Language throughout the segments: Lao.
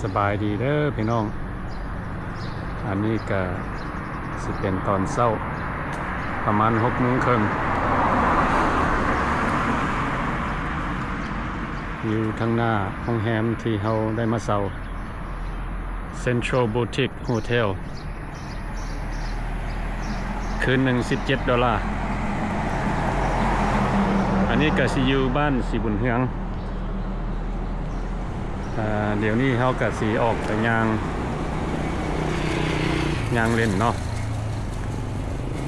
ສະບາຍດີເດີພີ່ນ້ອງ, ອັນນີ້ກະຊິເປັນຕອນເຊົ້າ ປະມານຫົກໂມງເຄິ່ງ ຢູ່ທາງໜ້າໂຮງແຮມທີ່ເຮົາໄດ້ມາເຊົ່າ Central Boutique Hotel. ຄືນໜຶ່ງສິບເຈັດໂດລາ. ອັນນີ້ກະຊິຢູ່ບ້ານສີບຸນເຮືອງ. ອາ ດຽວນີ້ເຮົາກະຊິອອກໄປຍ່າງ ຍ່າງຫຼິ້ນເນາະ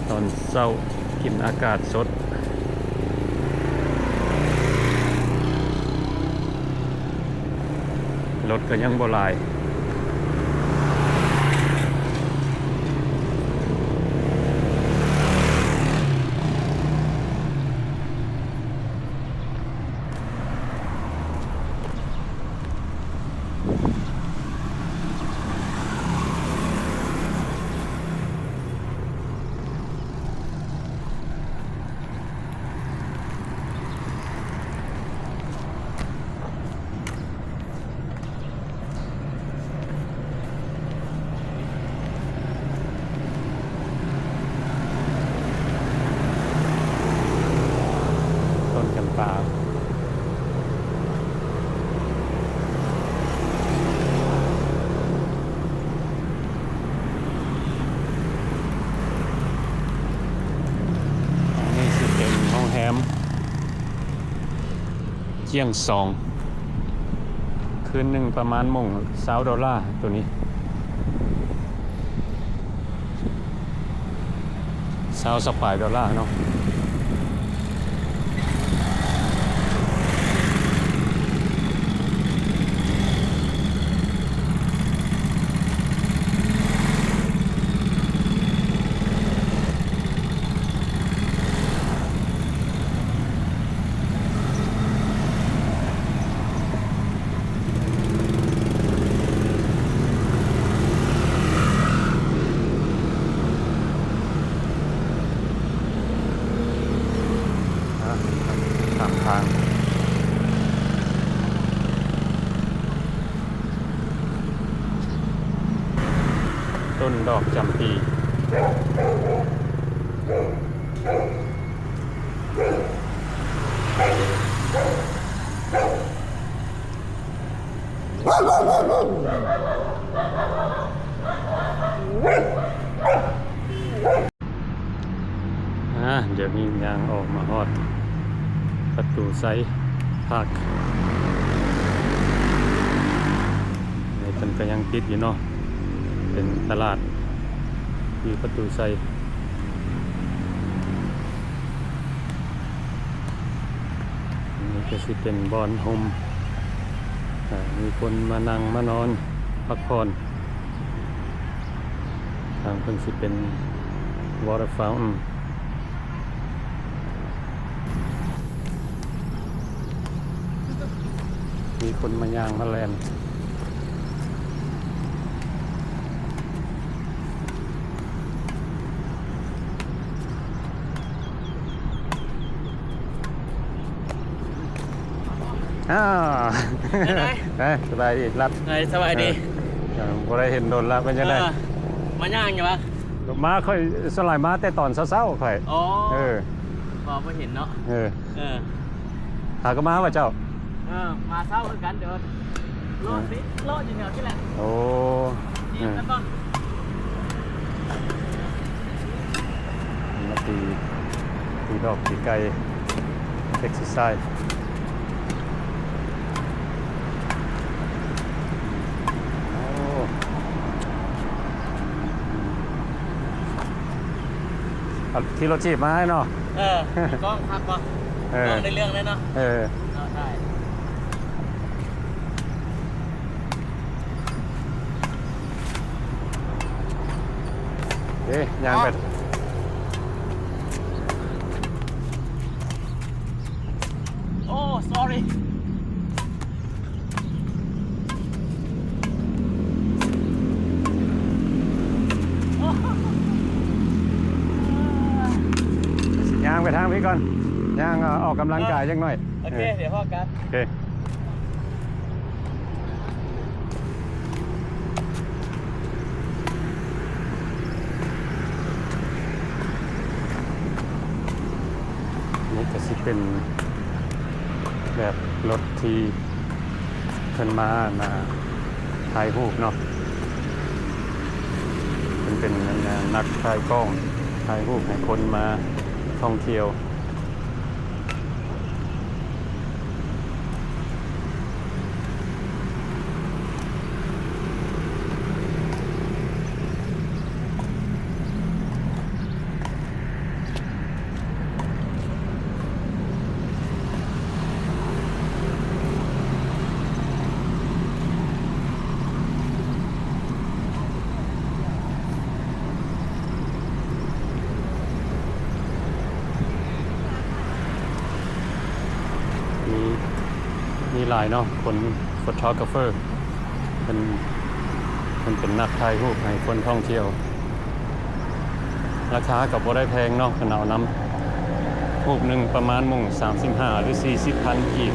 ຕອນເຊົ້າ ກິນອາກາດສົດ. ລົດກະຍັງບໍ່ຫຼາຍ. ຕົ້ນຈຳປາ. ອັນນີ້ຊິເປັນໂຮງແຮມຈຽງຊອງ ຄືນໜຶ່ງປະມານໂມງຊາວໂດລາ ໂຕນີ້ ຊາວ ຊາວປາຍໂດລາເນາະ. ອາ ຂ້າມທາງ ຕົ້ນດອກຈຳປີ. ອາ ດຽວນີ້ຍ່າງອອກມາຮອດປະຕູໄຊພາກ ນີ້ເພິ່ນກະຍັງປິດຢູ່ເນາະ ເປັນຕະຫຼາດຢູ່ປະຕູໄຊ. ອັນນີ້ກະຊິເປັນບ່ອນຮົ່ມ ອາ ມີຄົນມານັ່ງມານອນພັກຜ່ອນ. ທາງເພິ່ນຊິເປັນ water fountain ມີຄົນມາຍ່າງມາແລ່ນ. ອ້າວ ເປັນໃດ? ເອີ ສະບາຍດີລັດ. ເອີ ສະບາຍດີ. ເອີ ບໍ່ໄດ້ເຫັນດົນລະ ເປັນຈັ່ງໃດ? ເອີ ມາຍ່າງຢູ່ວະ? ມາ ຂ້ອຍສ່ວນຫຼາຍມາແຕ່ຕອນເຊົ້າໆ ຂ້ອຍ. ອໍ ເອີ ບໍ່ ບໍ່ເຫັນເນາະ. ເອີ ເອີ ຫາກໍມາວ່າເຈົ້າ? ເອີ ມາເຊົ້າຄືກັນ ດຽວ ເລາະນີ້ ເລາະຢູ່ແຖວນີ້ແຫຼະ. ໂອ້ ມາຕີ ຕີດອກຕີໄກ່ exercise. ໂອ້ ເອົາ ຂີ່ລົດຖີບມາໃຫ້ເນາະ. ເອີ ກ້ອງຄັກບໍ່? ເອີ ກ້ອງໄດ້ເລື່ອງເລີຍເນາະ. ເອີ ເນາະ ໄດ້. ເອີ ຍ່າງໄປ. ອໍ ໂອ້ sorry. ຊິຍ່າງໄປທາງພີ້ກ່ອນ ຍ່າງ ເອີ ອອກກຳລັງກາຍຈັກໜ້ອຍ. ໂອເຄ ເອີ ດຽວພໍ້ກັນ. ໂອເຄ. ເປັນແບບລົດທີ່ເພິ່ນມາ ອັນນ່າ ຖ່າຍຮູບເນາະ, ເພິ່ນເປັນ ອັນນ່າ ນັກຖ່າຍກ້ອງ ຖ່າຍຮູບໃຫ້ຄົນມາທ່ອງທ່ຽວ. ມີ ມີຫຼາຍເນາະ ຄົນ photographer ເພິ່ນ ເພິ່ນເປັນນັກຖ່າຍຮູບໃຫ້ຄົນທ່ອງທ່ຽວ. ລາຄາກໍບໍ່ໄດ້ແພງເນາະ ເພິ່ນເອົານຳ ຮູບໜຶ່ງປະມານມົ້ງສາມສິບຫ້າ ຫຼື ສີ່ສິບພັນກີບ.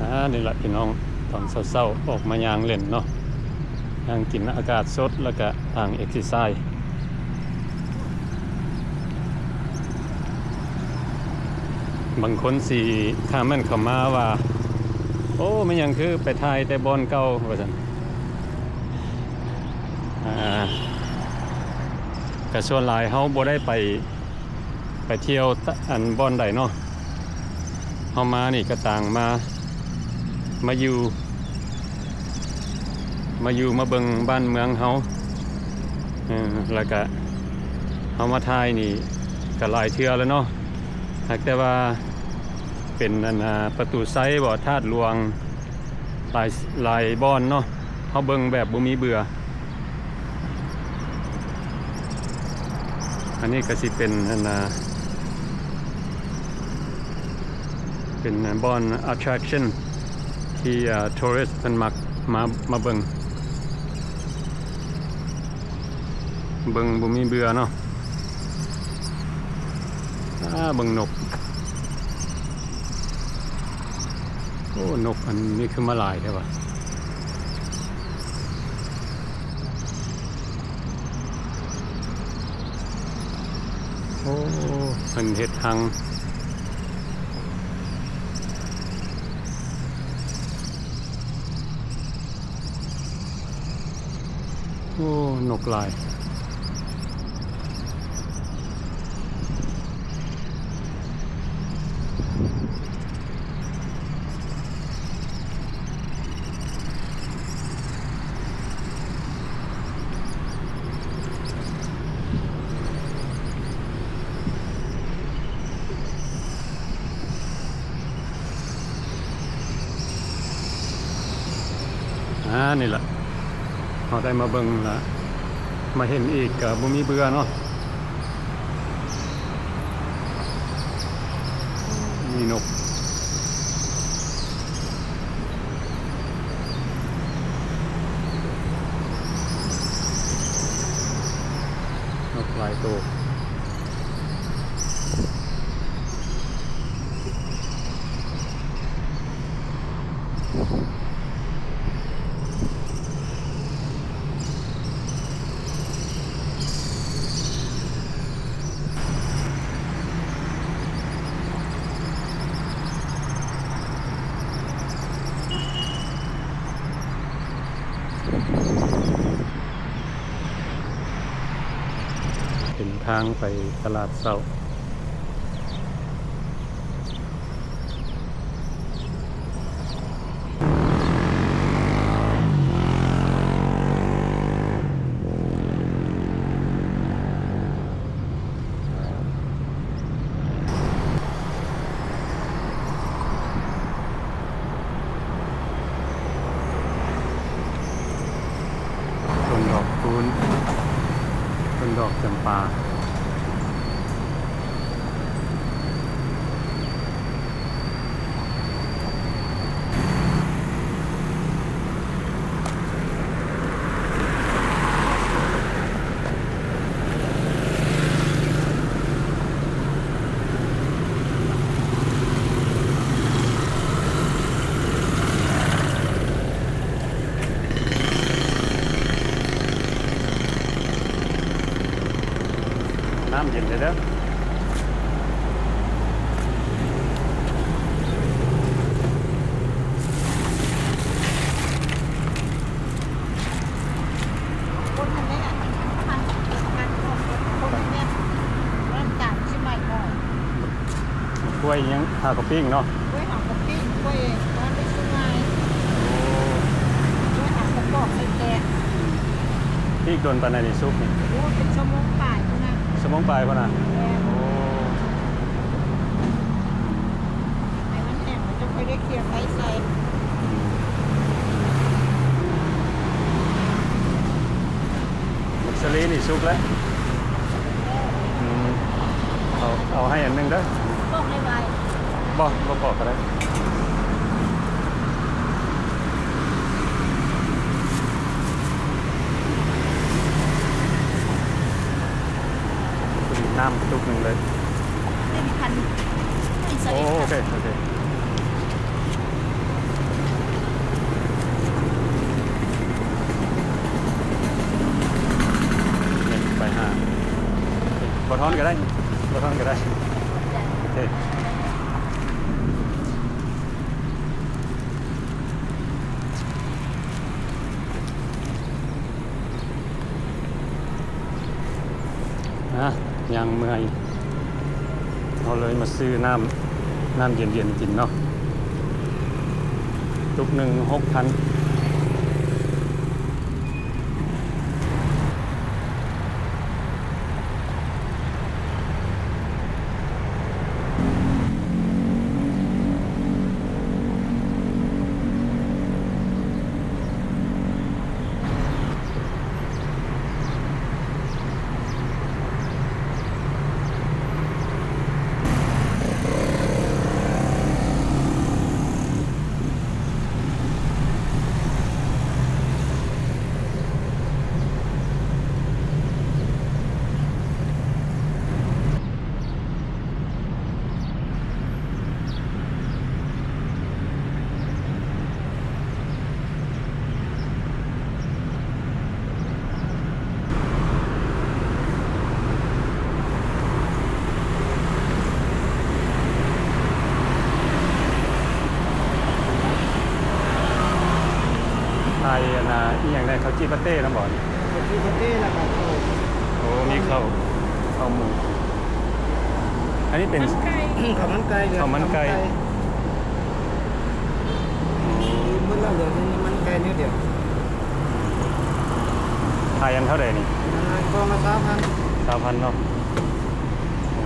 ອາ ນີ້ລະພີ່ນ້ອງ ຕອນເຊົ້າໆ ອອກມາຍ່າງເລ່ນເນາະ, ຍ່າງກິນອາກາດສົດ ແລ້ວກະທາງເອັກເຊີໄຊ. ບາງຄົນຊິຄອມເມັນເຂົ້າມາວ່າ ໂອ້ ແມ່ນຫຍັງຄືໄປຖ່າຍແຕ່ບ່ອນເກົ່າ ວ່າຊັ້ນ. ອາ ກະສ່ວນຫຼາຍເຮົາບໍ່ໄດ້ໄປ ໄປທ່ຽວຕະ ອັນ ບ່ອນໃດເນາະ, ເຮົາມານີ້ກະຕ່າງມາ ມາຢູ່ ມາຢູ່ມາເບິ່ງບ້ານເມືອງເຮົາ ເອີ ແລ້ວກະເຮົາມາຖ່າຍນີ້ກະຫຼາຍເທື່ອແລ້ວເນາະ, ຫາກແຕ່ວ່າເປັນ ອັນ ອາ ປະຕູໄຊບໍ ທາດຫຼວງ ຫຼາຍ ຫຼາຍບ່ອນເນາະ, ເຮົາເບິ່ງແບບບໍ່ມີເບື່ອ. ອັນນີ້ກະຊິເປັນ ອັນ ອາ ເປັນບ່ອນ attraction ທີ່ ອາ tourist ເພິ່ນມັກມາ ມາເບິ່ງ ເບິ່ງບໍ່ມີເບື່ອເນາະ. ອາ ເບິ່ງນົກ. ໂອ້ ນົກອັນນີ້ຄືມາຫຼາຍແທ້ວະ. ໂອ້ ເພິ່ນເຮັດຮັງ. ໂອ້ ນົກຫຼາຍ. ອາ ນີ້ລະ ເຮົາໄດ້ມາເບິ່ງລະ ມາເຫັນອີກກະບໍ່ມີເບື່ອເນາະ. ມີນົກ ນົກຫຼາຍໂຕ. ເປັນທາງໄປຕະຫຼາດເຊົ້າ. ຕົ້ນດອກຄູນ ຕົ້ນດອກຈຳປາ. ເ ກ້ວຍຫຍັງ ຫາກະປີ້ງເນາະ. ກ້ວຍຫາກະປີ້ງ ກ້ວຍ ກ້ວຍໄປສຸກງາຍ. ໂອ້ ກ້ວຍຫາກະປອກໃສ່ແກະ. ປີ້ງດົນປານໃດນີ້ສຸກນີ້? ໂອ້ ເປັນຊົ່ວໂມງປາຍພຸ້ນນະ. ຊົ່ວໂມງປາຍພຸ້ນນະ? ແມ່ນ. ໂອ້ ໃຫ້ມັນແຫ້ງ ແລ້ວຈັ່ງຄ່ອຍໄດ້ເຄຍໄຟໃສ່. ໝາກສາລີນີ້ສຸກແລ້ວ. ອືມ ເອົາ ເອົາໃຫ້ອັນໜຶ່ງເດີ. ປອກໄດ້ໄວ. ບໍ່ ບໍ່ປອກກໍໄດ້. ນ້ຳຕຸກໜຶ່ງເລີຍ. ໂອ້ ໂອເຄ ໂອເຄ. ໄປຫາ ບໍ່ທອນກໍໄດ້ ບໍ່ທອນກໍໄດ້. ໂອເຄ. ອ່ະ ຍ່າງເມື່ອຍ ເຮົາເລີຍມາຊື້ນ້ຳ ນ້ຳເຢັນໆກິນເນາະ. ຕຸກໜຶ່ງຫົກພັນ. ຂາຍອັນນ່າ ອີ່ຫຍັງແດ່? ເຂົ້າຈີ່ປາເຕ້ນຳບໍ່ນີ້? ເຂົ້າຈີ່ປາເຕ້ ແລ້ວກໍເຂົ້າ ໂອ້ ມີເຂົ້າ ເຂົ້າໝູ. ອັນນີ້ເປັນ ເຂົ້າມັນໄກ່ ເຂົ້າມັນໄກ່. ໂອ້ ໝົດແລ້ວ ເຫຼືອແຕ່ມັນໄກ່ແນວດຽວ. ຂາຍອັນເທົ່າໃດນີ້? ອັນນັ້ນກ່ອງລະຊາວພັນ. ຊາວພັນເນາະ. ໂອ້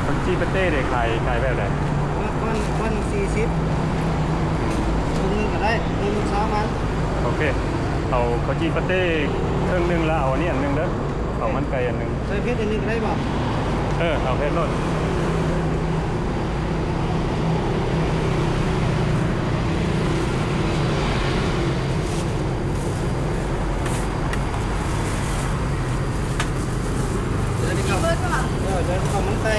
ເຂົ້າຈີ່ປາເຕ້ເດ ຂາຍ ຂາຍແບບໃດ? ມັນ ມັນສີ່ສິບ ເຄິ່ງໜຶ່ງກໍໄດ້ ເຄິ່ງໜຶ່ງຊາວພັນ. ໂອເຄ ເອົາເຂົ້າຈີ່ປາເຕ້ເຄິ່ງໜຶ່ງ ແລ້ວເອົາອັນນີ້ອັນໜຶ່ງເດີ. ເຂົ້າມັນໄກ່ອັນໜຶ່ງ. ໃສ່ເຜັດອັນໜຶ່ງກໍໄດ້ບໍ່? ເອີ ເອົາເຜັດໂລດ. ເດີນເຂົ້າ ເອີ ເດີນເຂົ້າມັນໄກ່.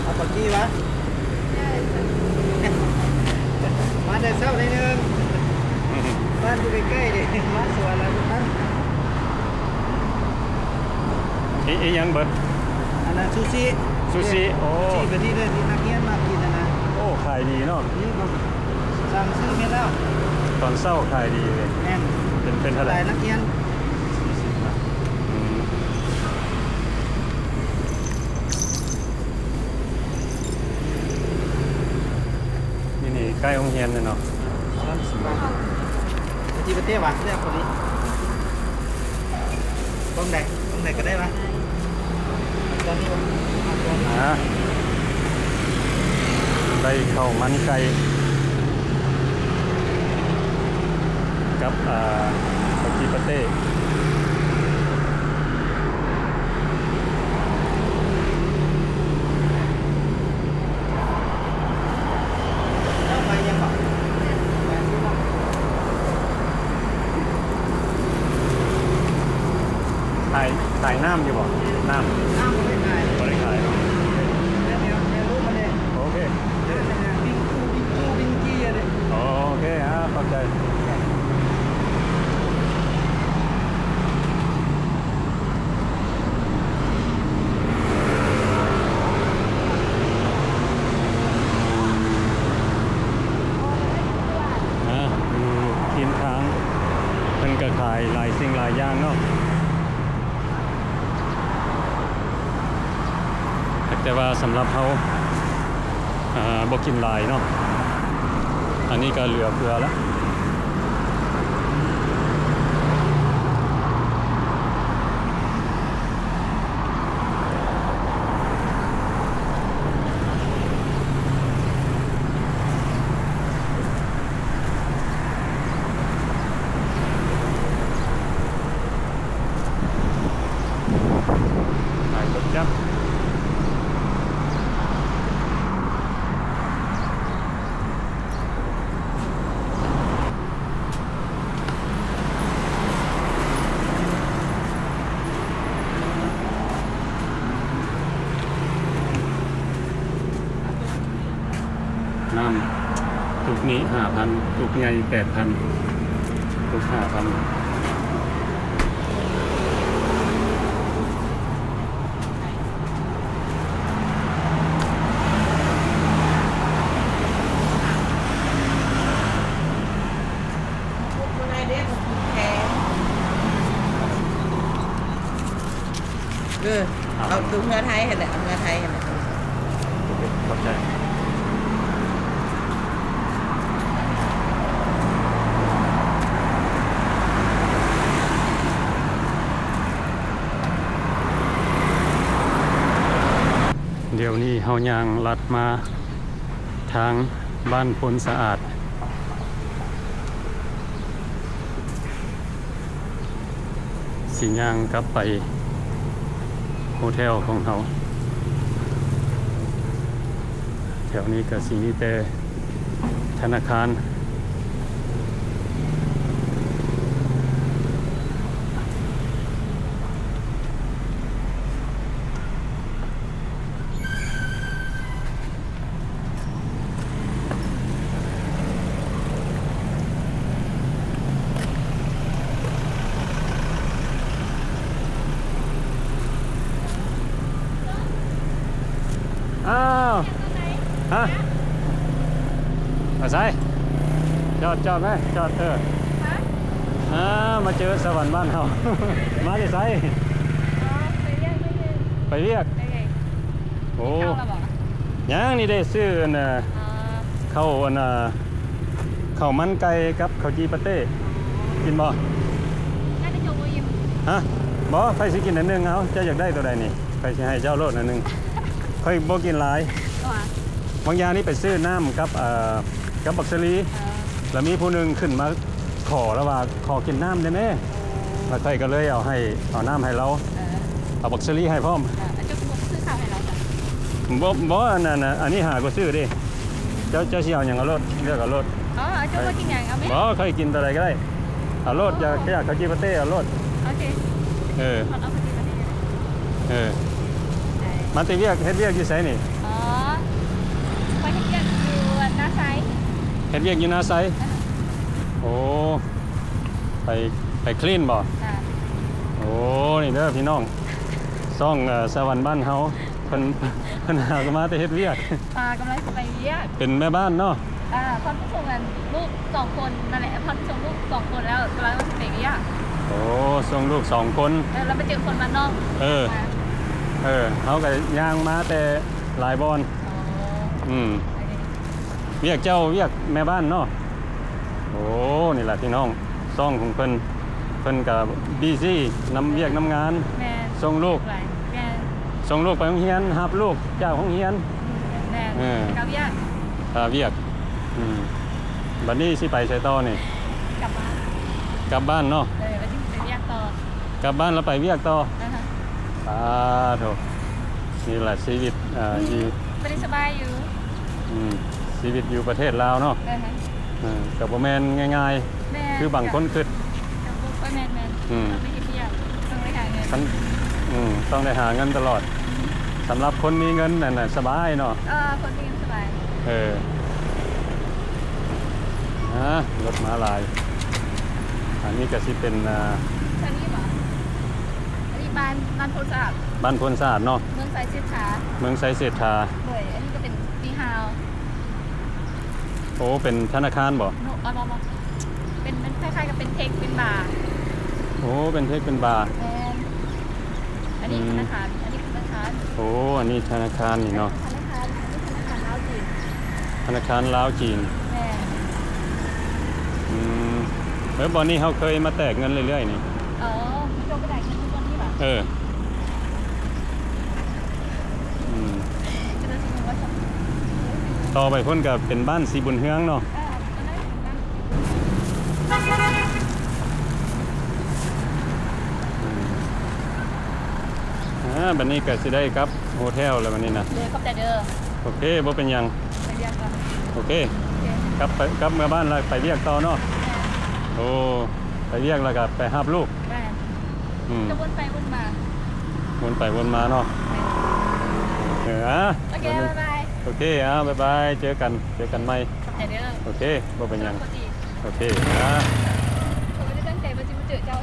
ເອົາເຂົ້າຈີ່ວະ? ມາແຕ່ເຊົ້າໜ້ອຍໜຶ່ງ. ບ້ານຢູ່ໃກ້ໆເດ້ ມາສວນແລ້ວທຸກທ່ານ. ອີ ອີຫຍັງເບິດ? ອັນນັ້ນຊູຊິ ຊູຊິ. ໂອ້ ຊູຊິເປັນທີ່ເລີຍທີ່ນັກຮຽນມັກກິນຫັ້ນນະ. ໂອ້ ຂາຍດີເນາະ. ນີ້ກໍສັ່ງຊື້ແມ່ນແລ້ວ ຕອນເຊົ້າຂາຍດີເລີຍ. ແມ່ນ ເປັນ ເປັນເທົ່າໃດ? ຫຼາຍນັກຮຽນ ສີ່ສິບນະ. ອືມ. ຢູ່ນີ້ໃກ້ໂຮງຮຽນເລີຍເນາະ. ສາມສິບບາດ. ທີ່ປະເທດວ່າແລ້ວພໍດີ. ເບິ່ງໄດ້ ເບິ່ງໄດ້ກໍໄດ້ວະ. ຕອນນີ້ວ່າ ອ່າ ໄດ້ເຂົ້າມັນໄກ່ກັບ ອ່າ ເຂົ້າຈີ່ປາເຕ້. ຂາຍ ຂາຍນ້ຳຢູ່ບໍ່? ນ້ຳ ນ້ຳບໍ່ໄດ້ຂາຍ ບໍ່ໄດ້ຂາຍ. ໂອເຄ ໂອເຄ ອ່າ ຂອບໃຈ. ຫຼາຍ ຫຼາຍສິ່ງຫຼາຍຢ່າງເນາະ ແຕ່ວ່າສຳລັບເຮົາ ເອີ ບໍ່ກິນຫຼາຍເນາະ ອັນນີ້ກໍເຫຼືອເຟືອລະ. ນ້ຳຕຸກນີ້ຫ້າພັນ ຕຸກໃຫຍ່ແປດພັນ ຕຸກຫ້າພັນ. ເອີ ເອົາ ເອົາ ຢູ່ເຮືອໄທຫັ້ນແຫຼະ ເອົາເຮືອໄທຫັ້ນແຫຼະ. ໂອເຄ ຂອບໃຈ. ດຽວນີ້ເຮົາຍ່າງລັດມາທາງບ້ານໂພນສະອາດ ຊິຍ່າງກັບໄປໂຮເທວຂອງເຮົາ. ແຖວນີ້ກໍຊິມີແຕ່ທະນາຄານ. ອ້າວ ຮະ ໄປໃສ? ຈອດ ຈອດໄວ້ ຈອດ ເອີ ຮະ ອ່າ ມາເຈີສະຫວັນບ້ານເຮົາ. ມາແຕ່ໃສ? ອໍ ໄປວຽກ ໄປວຽກ ໄປວຽກ ໄປວຽກ. ໂອ້ ກິນເຂົ້າແລ້ວບໍ່? ຍັງ ນີ້ເດ້ ຊື້ອັນນ່າ ອໍ ເຂົ້າອັນນ່າ ເຂົ້າມັນໄກ່ກັບເຂົ້າຈີ່ປາເຕ້ ກິນບໍ່? ໜ້າຈະຈົບບໍ່ອີ່ມ. ຮະ ບໍ່ ຂ້ອຍຊິກິນອັນໜຶ່ງ. ເອົາ ເຈົ້າຢາກໄດ້ໂຕໃດນີ້? ຂ້ອຍຊິໃຫ້ເຈົ້າໂລດອັນໜຶ່ງ ຂ້ອຍບໍ່ກິນຫຼາຍ. ວ່າ ບາງຢ່າງນີ້ໄປຊື້ນ້ຳກັບ ເອີ ກັບບັກສາລີ ເອີ ແລ້ວມີຜູ້ໜຶ່ງຂຶ້ນມາຂໍ ລາວວ່າ ຂໍກິນນ້ຳໄດ້ແມ້ ແລ້ວຂ້ອຍກໍເລີຍເອົາໃຫ້ ເອົານ້ຳໃຫ້ລາວ ເອີ ເອົາບັກສາລີໃຫ້ພ້ອມ. ເອີ ເຈົ້າຄືບໍ່ຊື້ເຂົ້າໃຫ້ລາວຊະ? ບໍ່ ບໍ່ ອັນນັ້ນນະ ອັນນີ້ຫາກໍຊື້ເດ້. ເຈົ້າ ເຈົ້າຊິເອົາຫຍັງເອົາໂລດ ເລືອກເອົາໂລດ. ອໍ ເຈົ້າບໍ່ກິນຫຍັງເອົາແມ້. ບໍ່ ຂ້ອຍກິນໂຕໃດກໍໄດ້ ເອົາໂລດ. ໂອ້ ຢາກ ຢາກເຂົ້າຈີ່ປາເຕ້ເອົາໂລດ. ໂອເຄ ເອີ ເອົາເຂົ້າຈີ່ປາເຕ້. ເອີ ມາແຕ່ວຽກ ເຮັດວຽກຢູ່ໃສນີ້? ອໍ ຂ້ອຍເຮັດວຽກຢູ່ນາໄຊ. ເຮັດວຽກຢູ່ນາໄຊ? ເອີ ໂອ້ ໄປ ໄປຄລີນບໍ່? ຈ້າ ໂອ້ ນີ້ເດີພີ່ນ້ອງ ຊ່ອງ ເອີ ສະຫວັນບ້ານເຮົາ ເພິ່ນ ເພິ່ນຫາກໍມາແຕ່ເຮັດວຽກ. ປ້າກຳລັງຊິໄປວຽກ ເປັນແມ່ບ້ານເນາະ. ອ່າ ພອນໄປສົ່ງອັນລູກສອງຄົນນັ້ນແຫຼະ ພອນໄປສົ່ງລູກສອງຄົນແລ້ວກຳລັງຊິໄປວຽກ. ໂອ້ ສົ່ງລູກສອງຄົນ. ເອີ ແລ້ວໄປເຈີຄົນບ້ານນອກ. ເອີ ເອີ ເຮົາກໍຍ່າງມາແຕ່ຫຼາຍບ່ອນ. ອໍ ອືມ ໂອເຄ ວຽກເຈົ້າວຽກແມ່ບ້ານເນາະ. ໂອ້ ນີ້ແຫຼະພີ່ນ້ອງ ຊ່ອງຂອງເພິ່ນ ເພິ່ນກໍບີຊີນຳວຽກນຳງານ. ແມ່ນ ສົ່ງລູກ. ແມ່ນ ສົ່ງລູກໄປໂຮງຮຽນ ຮັບລູກຈາກໂຮງຮຽນ. ແມ່ນ ເອີ ແລ້ວກໍວຽກ ເອີ ວຽກ. ອືມ ບັດນີ້ຊິໄປໃສຕໍ່ນີ້? ກັບບ້ານ ກັບບ້ານເນາະ. ເອີ ແລ້ວຈຶ່ງໄປວຽກຕໍ່. ກັບບ້ານແລ້ວໄປວຽກຕໍ່. ອ່າຮະ ສາທຸ ນີ້ແຫຼະຊີວິດ ເອີ ຢູ່ ບໍ່ໄດ້ສະບາຍຢູ່. ອືມ ຊີວິດຢູ່ປະເທດລາວເນາະ. ເອີ ເອີ ກໍບໍ່ແມ່ນງ່າຍໆ ແມ່ນ ຄືບາງຄົນຄິດ. ກໍບໍ່ຄ່ອຍແມ່ນໆ. ອືມ ຕ້ອງໄປເຮັດວຽກ ຕ້ອງໄປຫາເງິນ. ຄັນ ອືມ ຕ້ອງໄດ້ຫາເງິນຕະຫຼອດ. ອືມ ສຳລັບຄົນມີເງິນນັ້ນນະສະບາຍເນາະ. ເອີ ຄົນມີເງິນສະບາຍ. ເອີ ອ່າ ລົດມາຫຼາຍ. ອັນນີ້ກໍຊິເປັນ ອ່າ ອັນນີ້ບໍ່? ອັນນີ້ບ້ານ ບ້ານໂພນສະອາດ. ບ້ານໂພນສະອາດເນາະ. ເມືອງໄຊເສດຖາ. ເມືອງໄຊເສດຖາ. ໂດຍ ອັນນີ້ກໍເປັນຕີຮາວ. ໂອ້ ເປັນທະນາຄານບໍ່? ໂນ ບໍ່ ບໍ່ ບໍ່ ເປັນ ເປັນຄ້າຍໆກັບເປັນເທັກ ເປັນບາ. ໂອ້ ເປັນເທັກເປັນບາ. ແມ່ນ. ອັນນີ້ ອືມ ທະນາຄານ ອັນນີ້ທະນາຄານ. ໂອ້ ອັນນີ້ທະນາຄານນີ້ເນາະ. ທະນາຄານ ອັນນີ້ທະນາຄານລາວຈີນ. ທະນາຄານລາວຈີນ. ແມ່ນ. ອືມ ເອີ ບ່ອນນີ້ເຮົາເຄີຍມາແຕກເງິນເລື້ອຍໆນີ້. ອໍ ເຈົ້າໄປໄດ້ເງິນຢູ່ບ່ອນນີ້ຫວາ? ເອີ ອືມ ກໍເລີຍຊິຮູ້ວ່າ ຕໍ່ໄປພຸ້ນກໍເປັນບ້ານສີບຸນເຮືອງເນາະ. ອືມ ອ່າ ບັດນີ້ກໍຊິໄດ້ກັບໂຮເທວແລ້ວບັດນີ້ນະ. ໂດຍ ຂອບໃຈເດີ. ໂອເຄ ບໍ່ເປັນຫຍັງ. ໄປວຽກກ່ອນ. ໂອເຄ ໂອເຄ ກັບໄປ ກັບເມືອບ້ານແລ້ວໄປວຽກຕໍ່ເນາະ. ແມ່ນ. ໂອ້ ໄປວຽກແລ້ວກໍໄປຮັບລູກ. ແມ່ນ. ອືມ ຈະວົນໄປວົນມາ ວົນໄປວົນມາເນາະ. ແມ່ນ. ເອີ ອ່າ ໂອເຄ ບາຍບາຍ. ໂອເຄ ອ່າ ບາຍບາຍ ເຈີກັນ ເຈີກັນໃໝ່. ຂອບໃຈເດີ. ໂອເຄ ບໍ່ເປັນຫຍັງ. ໂຊກດີ. ໂອເຄ ອ່າ ຂ້ອຍບໍ່ໄດ້ຕັ້ງໃຈວ່າຊິມາເຈີເຈົ້າ.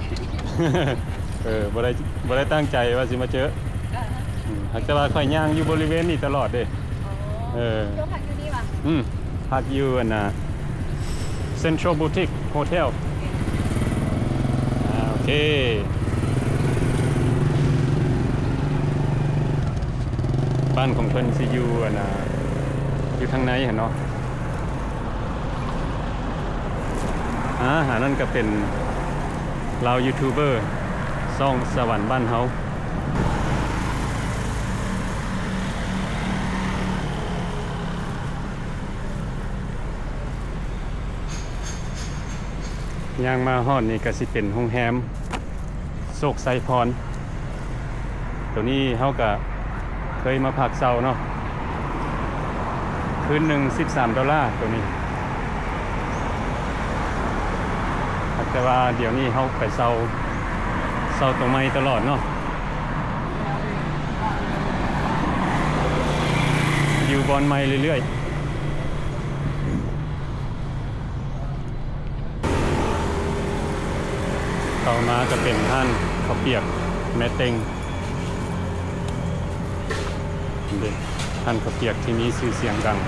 ເອີ ບໍ່ໄດ້ ບໍ່ໄດ້ຕັ້ງໃຈວ່າຊິມາເຈີ. ອ່າ ອືມ ຫາກແຕ່ວ່າຂ້ອຍຍ່າງຢູ່ບໍລິເວນນີ້ຕະຫຼອດເດ້. ອໍ ເອີ ເຈົ້າພັກຢູ່ນີ້ຫວາ? ອືມ ພັກຢູ່ອັນນ່າ Central Boutique Hotel. ອ່າ ໂອເຄ ບ້ານຂອງເພິ່ນຊິຢູ່ອັນນ່າ ຢູ່ທາງໃນຫັ້ນເນາະ. ອ່າ ອັນນັ້ນກໍເປັນລາວຢູທູບເບີ ຊ່ອງສະຫວັນບ້ານເຮົາ. ຍ່າງມາຮອດນີ້ກໍຊິເປັນໂຮງແຮມໂຊກໄຊພອນ. ໂຕນີ້ເຮົາກະເຄີຍມາພັກເຊົ່າເນາະ ຄືນໜຶ່ງສິບສາມໂດລາໂຕນີ້. ແຕ່ວ່າດຽວນີ້ເຮົາໄປເຊົ່າ ເຊົ່າໂຕໃໝ່ຕະຫຼອດເນາະ ຢູ່ບ່ອນໃໝ່ເລື້ອຍໆ. ເຂົ້າມາກໍເປັນຮ້ານເຂົ້າປຽກແມ່ເຕັງເດ້ ຮ້ານເຂົ້າປຽກທີ່ມີຊື່ສຽງດັງ.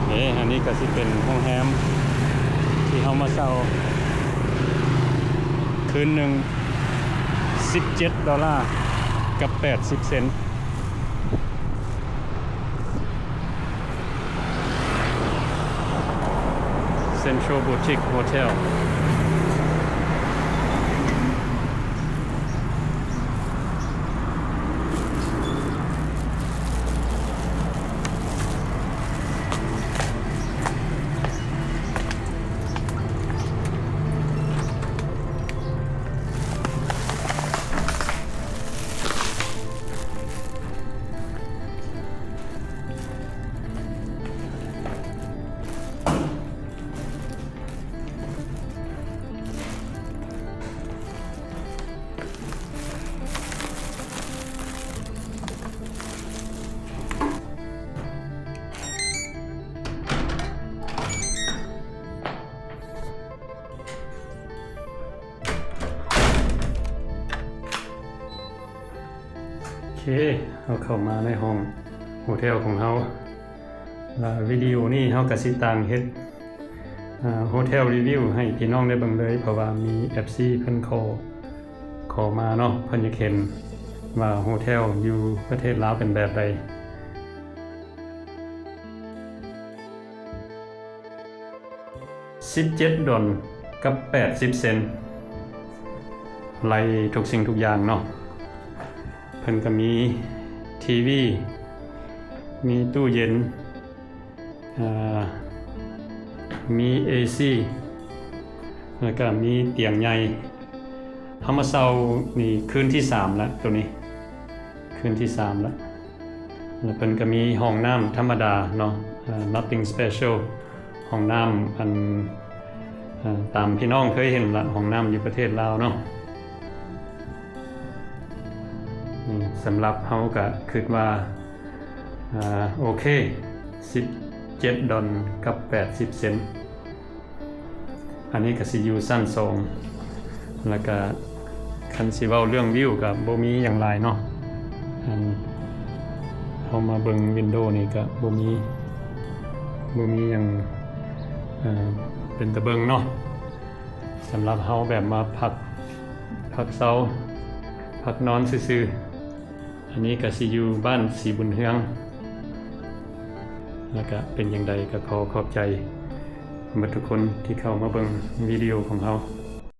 ເອີ ອັນນີ້ກໍຊິເປັນໂຮງແຮມທີ່ເຮົາມາເຊົ່າ ຄືນໜຶ່ງສິບເຈັດໂດລາກັບແປດສິບເຊັນ. Central Boutique Hotel. ໂອເຄ ເຮົາເຂົ້າມາໃນຫ້ອງໂຮເທວຂອງເຮົາ ແລະ ວິດີໂອນີ້ເຮົາກະຊິຕ່າງເຮັດ ເອີ ໂຮເທວຣີວິວໃຫ້ພີ່ນ້ອງໄດ້ເບິ່ງເລີຍ ເພາະວ່າມີເອັຟຊີເພິ່ນຂໍ ຂໍມາເນາະ ເພິ່ນຢາກເຫັນວ່າໂຮເທວຢູ່ປະເທດລາວເປັນແບບໃດ. ສິບເຈັດດອນກັບແປດສິບເຊັນ ໄລ່ທຸກສິ່ງທຸກຢ່າງເນາະ. ເພິ່ນກໍມີທີວີ ມີຕູ້ເຢັນ ເອີ ມີເອຊີ ແລ້ວກໍມີຕຽງໃຫຍ່. ເຮົາມາເຊົ່ານີ້ຄືນທີສາມລະ ໂຕນີ້ຄືນທີສາມລະ. ແລ້ວເພິ່ນກໍມີຫ້ອງນ້ຳທຳມະດາເນາະ ເອີ nothing special ຫ້ອງນ້ຳອັນ ເອີ ຕາມພີ່ນ້ອງເຄີຍເຫັນລະ ຫ້ອງນ້ຳຢູ່ປະເທດລາວເນາະ. ນີ້ ສຳລັບເຮົາກະຄິດວ່າ ເອີ ໂອເຄ ສິບເຈັດດອນກັບແປດສິບເຊັນ. ອັນນີ້ກະຊິຢູ່ຊັ້ນສອງ ແລ້ວກະຄັນຊິເວົ້າເລື່ອງວິວກະບໍ່ມີຫຍັງຫຼາຍເນາະ ອັນ ເຮົາມາເບິ່ງວິນໂດນີ້ກະບໍ່ມີ ບໍ່ມີຫຍັງ ເອີ ເປັນຕາເບິ່ງເນາະ ສຳລັບເຮົາແບບມາພັກ ພັກເຊົາ ພັກນອນຊື່ໆ. ອັນນີ້ກະຊິຢູ່ບ້ານສີບຸນເຮືອງ ແລ້ວກະເປັນຈັ່ງໃດກະຂໍຂອບໃຈໝົດທຸກຄົນທີ່ເຂົ້າມາເບິ່ງວິດີໂອຂອງເຮົາ.